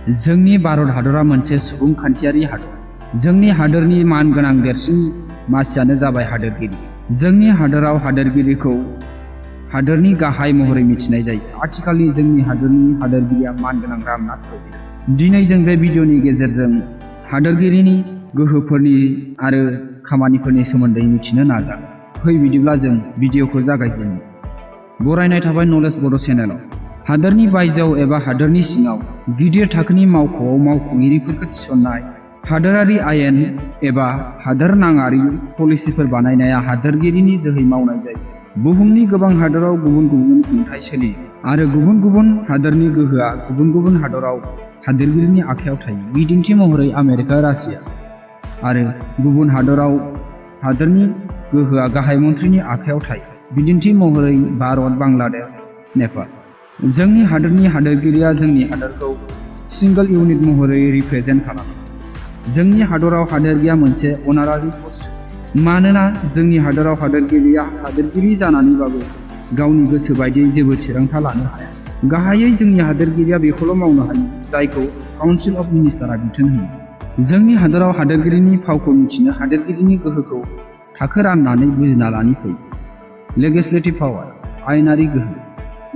जोंनि भारत हादरा मोनसे सुबुंखान्थियारि हादर। जोंनि हादोरनि मानगोनां देरसिन मासियानो जाबाय हादोरगिरि। जोंनि हादोराव हादोरगिरिखौ हादोरनि गाहाय महरै मिथिनाय जायो। आथिखालनि जोंनि हादोरनि हादोरगिरिया मानगोनां रामनाथ क'विंद। दिनै जों बे भिडिअनि गेजेरजों हादोरगिरिनि गोहोफोरनि आरो खामानिफोरनि सोमोन्दै मिथिनो नाजागोन। फै बिदिब्ला जों भिडिअखौ जागायजेनो। बरायनाय थाबाय नलेज बड' चेनेलाव। हादोरनि बायजोआव एबा हादोरनि सिङाव गिदिर थाखोनि मावख'आव मावख'गिरिफोरखौ थिसननाय, हादोरारि आयेन एबा हादोर नाङारि पलिसिफोर बानायनाया हादोरगिरिनि जोहै मावनाय जायो। बुहुमनि गोबां हादोराव गुबुन गुबुन खुंथाय सोलियो आरो गुबुन गुबुन हादोरनि गोहोआ गुबुन गुबुन हादराव हादोरगिरिनि आखायाव थायो। बिदिन्थि महरै आमेरिका, रासिया आरो गुबुन हादराव हादोरनि गोहोआ गाहाय मन्थ्रिनि आखायाव थायो। बिदिन्थि महरै भारत, बांलादेश, नेपाल। जोंनि हादोरनि हादोरगिरिया जोंनि हादोरखौ सिंगल इउनिट महरै रिप्रेजेन्ट खालामो। जोंनि हादराव हादोरगिरिया मोनसे अनारारि पस्ट, मानोना जोंनि हादराव हादोरगिरिया हादोरगिरि जानानैबाबो गावनि गोसो बायदियै जेबो थिरांथा लानो हाया। गाहायै जोंनि हादोरगिरिया बेखौल' मावनो हायो जायखौ काउन्सिल अफ मिनिस्टारआ बिथोन होयो। जोंनि हादराव हादोरगिरिनि फावखौ मिथिनो हादोरगिरिनि गोहोखौ थाखो राननानै बुजिना लानि फै। लेजिस्लेटिभ पावार, आयेनारि गोहो;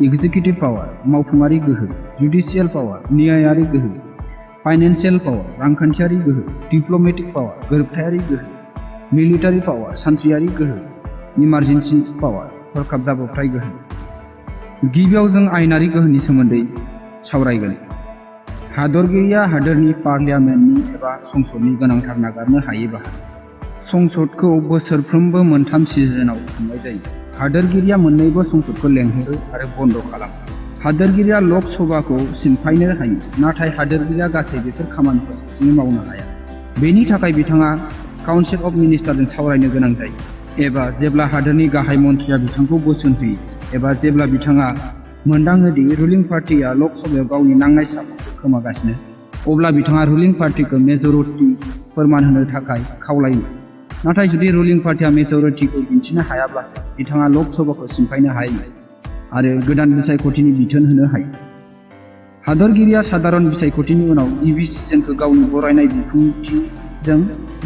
एग्जिकिउटिभ पावार, मावफुंआरि गोहो; जुडिशियेल पावार, न्यायारि गोहो; फाइनेन्सियेल पावार, रांखान्थियारि गोहो; डिप्ल'मेटिक पावार, गोरोबथायारि गोहो; मिलिटारि पावार, सान्थ्रियारि गोहो; इमारजेन्सि पावार, हरखाब जाब्रबथाय गोहो। गिबियाव जों आयेनारि गोहोनि सोमोन्दै सावरायगोन। हादोरगिरिया हादोरनि पार्लियामेन्टनि एबा संसदनि गोनांथार नागारनो हायै बाहागो। संसदखौ बोसोरफ्रोमबो मोनथाम सिजनाव खुंनाय जायो। हादोरगिरिया मोन्नैबो संसदखौ लेंहरो आरो बन्द खालामो। हादोरगिरिया लक सभाखौ सिमफायनो हायो, नाथाय हादोरगिरिया गासै बेफोर खामानिखौ हारसिङै मावनो हाया। बेनि थाखाय बिथाङा काउन्सिल अफ मिनिस्टारजों सावरायनो गोनां जायो, एबा जेब्ला हादोरनि गाहाय मन्थ्रिया बिथांखौ बोसोन होयो, एबा जेब्ला बिथाङा मोनदाङो दि रुलिं पार्टिया लक सभायाव गावनि नांनाय सापर्टखौ खोमागासिनो, अब्ला बिथाङा रुलिं पार्टिखौ मेजरिटि फोरमान होनो थाखाय खावलायो। नाथाय जुदि रुलिं पार्टिया मेजरिटिखौ दिन्थिनो हायाब्लासो बिथाङा लक सभाखौ सिमफायनो हायो आरो गोदान बिसायख'थिनि बिथोन होनो हायो। हादोरगिरिया साधारन बिसायख'थिनि उनाव गिबि सिजनखौ गावनि बरायनाय बिबुंथिजों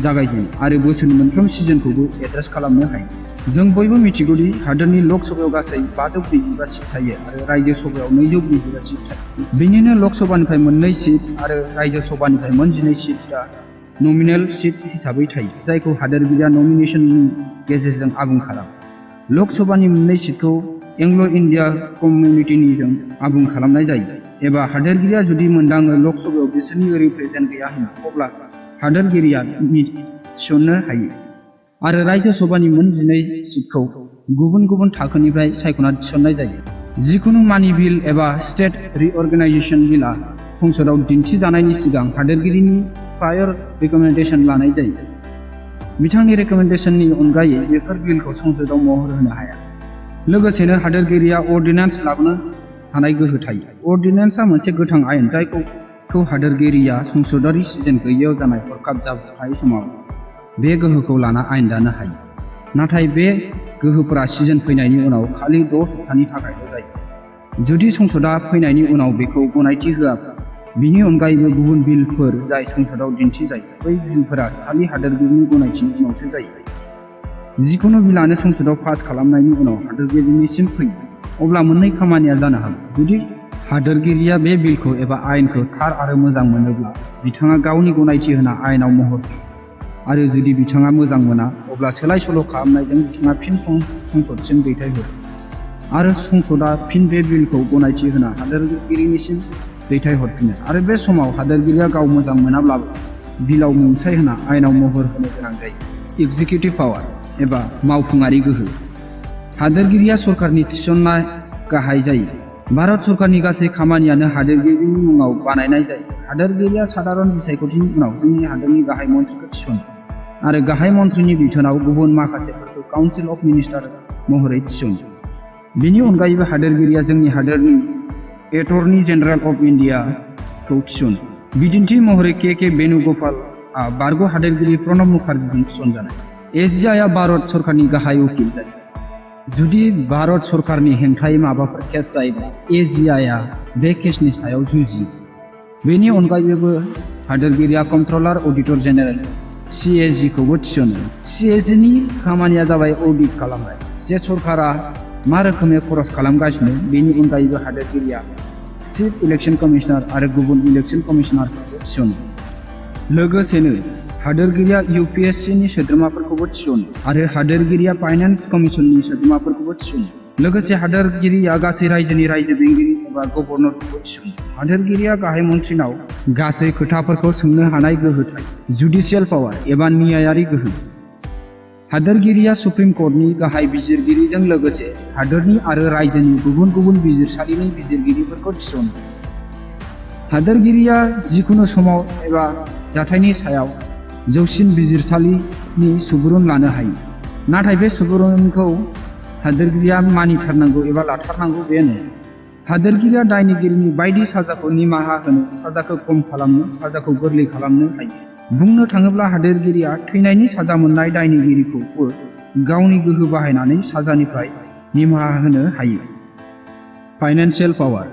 जागायजेनो आरो बोसोरनि मोनफ्रोम सिजनखौबो एड्रेस खालामनो हायो। जों बयबो मिथिगौ दि हादोरनि लक सभायाव गासै 545 सिट थायो आरो रायजो सभायाव 245 सिट थायो। बेनिनो लक सभानिफ्राय 2 सिट आरो रायजो सभानिफ्राय 12 सिटआ नमिनेल सिट हिसाबै थायो, जायखौ हादोरगिरिया नमिनेशननि गेजेरजों आबुं खालामो। लक सभानि 2 सिटखौ एंग्ल' इन्डिया कमिउनिटिनिजों आबुं खालामनाय जायो, एबा हादोरगिरिया जुदि मोनदाङो लक सभायाव बिसोरनि रिप्रेजेन्ट गैया होनना, अब्ला हादोरगिरिया थिसननो हायो आरो रायजो सभानि 12 सिटखौ गुबुन गुबुन थाखोनिफ्राय सायख'ना थिसननाय जायो। जिखुनु मानि बिल एबा स्टेट रिअर्गेनाइजेसन बिलआ संसदआव दिन्थिजानायनि सिगां हादोरगिरिनि प्रायर रिकमेन्डेसन लानाय जायो। बिथांनि रिकमेन्डेसननि अनगायै बेफोर बिलखौ संसदआव महर होनो हाया। लोगोसेनो हादोरगिरिया अर्डिनेन्स लाबोनो हानाय गोहो थायो। अर्डिनेन्सआ मोनसे गोथां आयेन जायखौ हादोरगिरिया संसदारि सिजन गैयैयाव जानाय हरखाब जाब्रबथाय समाव बे गोहोखौ लाना आयेन दानो हायो। नाथाय बे गोहोफोरा सिजन फैनायनि उनाव खालि 6 सप्तानि थाखायल' जायो। जुदि संसदआ फैनायनि उनाव बेखौ गनायथि होआब्ला, बिनि अनगायैबो गुबुन बिलफोर जाय संसदआव दिन्थिजायो, बै बिलफोरा खालि हादोरगिरिनि गनायथिनि उनावसो जायो। जिखुनु बिलानो संसदआव पास खालामनायनि उनाव हादोरगिरिनिसिम फैयो, अब्ला मोननै खामानिया जानो हागौ। जुदि हादोरगिरिया बे बिलखौ एबा आयेनखौ थार आरो मोजां मोनोब्ला, बिथाङा गावनि गनायथि होना आयेनाव महर होयो, आरो जुदि बिथाङा मोजां मोना, अब्ला सोलाय सोल' खालामनायजों बिथाङा फिन संसदसिम दैथायहरो, आरो संसदआ फिन बे बिलखौ गनायथि होना हादोरगिरिनिसिम दैथायहरफिनो, आरो बे समाव हादोरगिरिया गाव मोजां मोनाब्लाबो बिलाव मुंसाइ होना आयेनाव महर होनो गोनां जायो। एग्जिकिउटिभ पावार एबा मावफुंआरि गोहो। हादोरगिरिया सरकारनि थिसननाय गाहाय जायो। भारत सरकारनि गासै खामानियानो हादोरगिरिनि मुङाव बानायनाय जायो। हादोरगिरिया साधारन बिसायख'थिनि उनाव जोंनि हादोरनि गाहाय मन्थ्रिखौ थिसनो, आरो गाहाय मन्थ्रिनि बिथोनाव गुबुन माखासेफोरखौ काउन्सिल अफ मिनिस्टार महरै थिसनो। बेनि अनगायैबो हादोरगिरिया जोंनि हादोरनि एटर्नी जेनेरेल अफ इन्डियाखौ थिसनो। बिदिन्थि महरै के वेणुगोपालआ बारग' हादोरगिरि प्रणब मुखार्जीजों थिसनजानाय। एजिआइआ भारत सरकारनि गाहाय उकिल जायो। जुदि भारत सरकारनि हेंथायै माबाफोर केस जायोब्ला एजिआइआ बे केसनि सायाव जुजियो। बेनि अनगायैबो हादोरगिरिया कन्ट्रलार अडिटर जेनेरेल CAG खौबो थिसनो। CAG नि खामानिया जाबाय अडिट खालामनाय, जे सरकारा मा रोखोमै खरस खालामगासिनो। बेनि अनगायैबो हादोरगिरिया चिफ इलेक्शन कमिशनार आरो गुबुन इलेक्शन कमिशनारफोरखौ थिसनो। लोगोसेनो हादोरगिरिया UPSC नि सोद्रोमाफोरखौबो थिसनो आरो हादोरगिरिया फाइनेन्स कमिशननि सोद्रोमाफोरखौबो थिसनो। लोगोसे हादोरगिरिया गासै रायजोनि रायजो बेंगिरि एबा गभर्नरखौबो थिसनो। हादोरगिरिया गाहाय मन्थ्रिनाव गासै खोथाफोरखौ सोंनो हानाय गोहो थायो। जुडिशियेल पावार एबा न्यायारि गोहो। हादोरगिरिया सुप्रिम कर्टनि गाहाय बिजिरगिरिजों लोगोसे हादोरनि आरो रायजोनि गुबुन गुबुन बिजिरसालिनि बिजिरगिरिफोरखौ थिसनो। हादोरगिरिया जिखुनु समाव एबा जाथायनि सायाव जौसिन बिजिरसालिनि सुबुरुन लानो हायो, नाथाय बे सुबुरुनखौ हादोरगिरिया मानिथारनांगौ एबा लाथारनांगौ बे नङा। हादोरगिरिया दायनिगिरिनि बायदि साजाखौ निमाहा होनो, साजाखौ खम खालामनो, साजाखौ गोरलै खालामनो हायो। बुंनो थाङोब्ला हादोरगिरिया थैनायनि साजा मोननाय दायनिगिरिखौबो गावनि गोहो बाहायनानै साजानिफ्राय निमाहा होनो हायो। फाइनान्सियेल पावार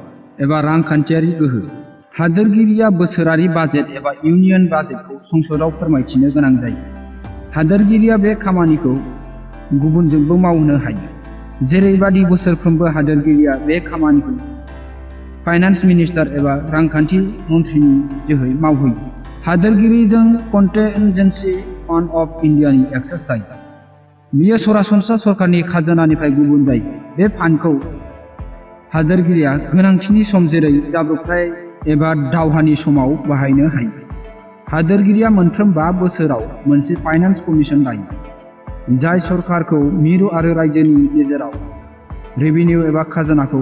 एबा रांखान्थियारि गोहो। हादोरगिरिया बोसोरारि बाजेट एबा इउनियन बाजेटखौ संसदआव फोरमायथिनो गोनां जायो। हादोरगिरिया बे खामानिखौ गुबुनजोंबो मावनो हायो। जेरैबादि बोसोरफ्रोमबो हादोरगिरिया बे खामानिखौ फाइनान्स मिनिस्टार एबा रांखान्थि मन्थ्रिनि जोहै मावहोयो। हादोरगिरिजों कन्टिजेन्सि फान्ड अफ इन्डियानि एक्सेस थायो। बियो सरासनस्रा सरकारनि खाजोनानिफ्राय गुबुन जायो। बे फान्डखौ हादोरगिरिया गोनांथिनि सम जेरै जाब्रबथाय एबा दावहानि समाव बाहायनो हायो। हादोरगिरिया मोनफ्रोम 5 बोसोराव मोनसे फाइनान्स कमिसन दायो, जाय सरकारखौ मिरु आरो रायजोनि गेजेराव रेभिनिउ एबा खाजोनाखौ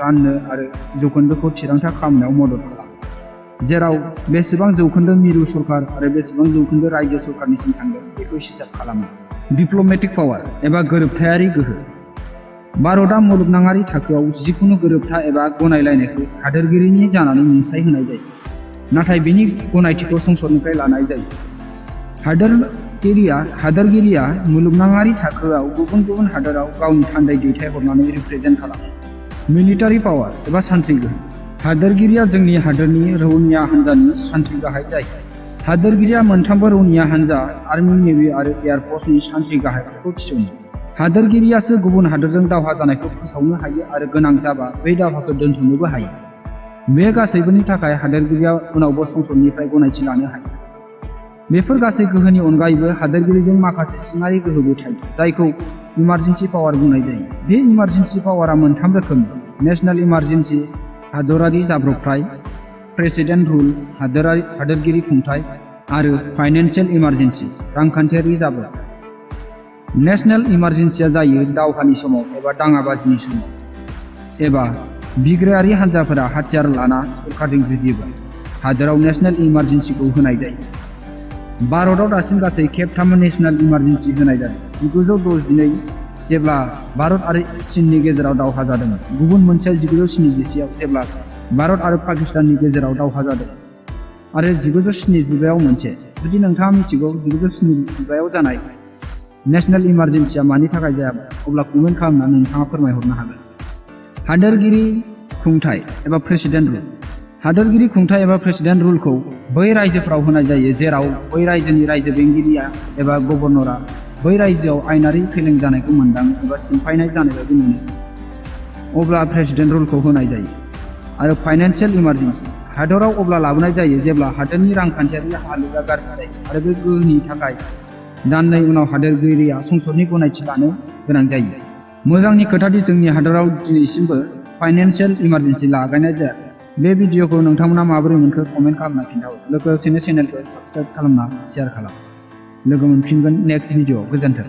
राननो आरो जौखोन्दोखौ थिरांथा खालामनायाव मदद खालामो, जेराव बेसेबां जौखोन्दो मिरु सरकार आरो बेसेबां जौखोन्दो रायजो सरकारनिसिम थांगोन बेखौ हिसाब खालामो। डिप्ल'मेटिक पावार एबा गोरोबथायारि गोहो। भारतआ मुलुगनाङारि थाखोआव जिखुनु गोरोबथा एबा गनायलायनायखौ हादोरगिरिनि जानानै मुंसाइ होनाय जायो, नाथाय बेनि गनायथिखौ संसदनिफ्राय लानाय जायो। हादोरगिरिया मुलुगनाङारि थाखोआव गुबुन गुबुन हादोराव गावनि थान्दै दैथायहरनानै रिप्रेजेन्ट खालामो। मिलिटारि पावार एबा सान्थ्रि गोहो। हादोरगिरिया जोंनि हादोरनि रौनिया हान्जानि सान्थ्रि गाहाय जायो। हादोरगिरिया मोनथामबो रौनिया हान्जा, आर्मि, नेभि आरो एयारफर्सनि सान्थ्रि गाहायफोरखौ थिसनो। हादोरगिरियासो गुबुन हादोरजों दावहा जानायखौ फोसावनो हायो आरो गोनां जाबा बै दावहाखौ दोनथ'नोबो हायो। बे गासैबोनि थाखाय हादोरगिरिया उनावबो संसदनिफ्राय गनायथि लानो हायो। बेफोर गासै गोहोनि अनगायैबो हादोरगिरिजों माखासे सिङारि गोहोबो थायो, जायखौ इमारजेन्सि पावार बुंनाय जायो। बे इमारजेन्सि पावारा मोनथाम रोखोमनि: नेशनेल इमारजेन्सि हादरारि जाब्रबथाय, प्रेसिडेन्ट रुल हादोरगिरि खुंथाय आरो फाइनेन्सियेल इमारजेन्सि रांखान्थियारि जाब्रबथाय। नेशनेल इमारजेन्सिया जायो दावहानि समाव एबा दाङाबाजिनि समाव, एबा बिग्रायारि हान्जाफोरा हाथियार लाना सरकारजों जुजियोबा हादोराव नेशनेल इमारजेन्सिखौ होनाय जायो। भारतआव दासिम गासै खेब 3 नेशनेल इमारजेन्सि होनाय जादों। 1962 जेब्ला भारत आरो चीननि गेजेराव दावहा जादोंमोन, गुबुन मोनसेया 1971 जेब्ला भारत आरो पाकिस्ताननि गेजेराव दावहा जादों, आरो 1975 मोनसे। जुदि नोंथाङा मिथिगौ 1975 जानाय नेशनेल इमारजेन्सिया मानि थाखाय जायामोन, अब्ला कमेन्ट खालामनानै नोंथाङा फोरमायहरनो हागोन। हादोरगिरि खुंथाय एबा प्रेसिडेन्ट रुल। हादोरगिरि खुंथाय एबा प्रेसिडेन्ट रुलखौ बै रायजोफोराव होनाय जायो जेराव बै रायजोनि रायजो बेंगिरिया एबा गभर्नरआ बै रायजोआव आयेनारि फेलें जानायखौ मोनदाङो एबा सिमफायनाय जानाय बायदि मोनो, अब्ला प्रेसिडेन्ट रुलखौ होनाय जायो। आरो फाइनेन्सियेल इमारजेन्सि हादराव अब्ला लाबोनाय जायो जेब्ला हादोरनि रांखान्थियारि हालोदा गाज्रि जायो आरो बे गोहोनि थाखाय दाननै उनाव हादोरगिरिया संसदनि गनायथि लानो गोनां जायो। मोजांनि खोथादि जोंनि हादराव दिनैसिमबो फाइनेन्सियेल इमारजेन्सि लागायनाय जायाखै। बे भिडिअखौ नोंथांमोना माबोरै मोनखो कमेन्ट खालामना खिन्थाहर। लोगोसेनो चेनेलखौ साबस्क्राइब खालामना शेयार खालाम। लोगो मोनफिनगोन नेक्स्ट भिडिअ। गोजोन्थों।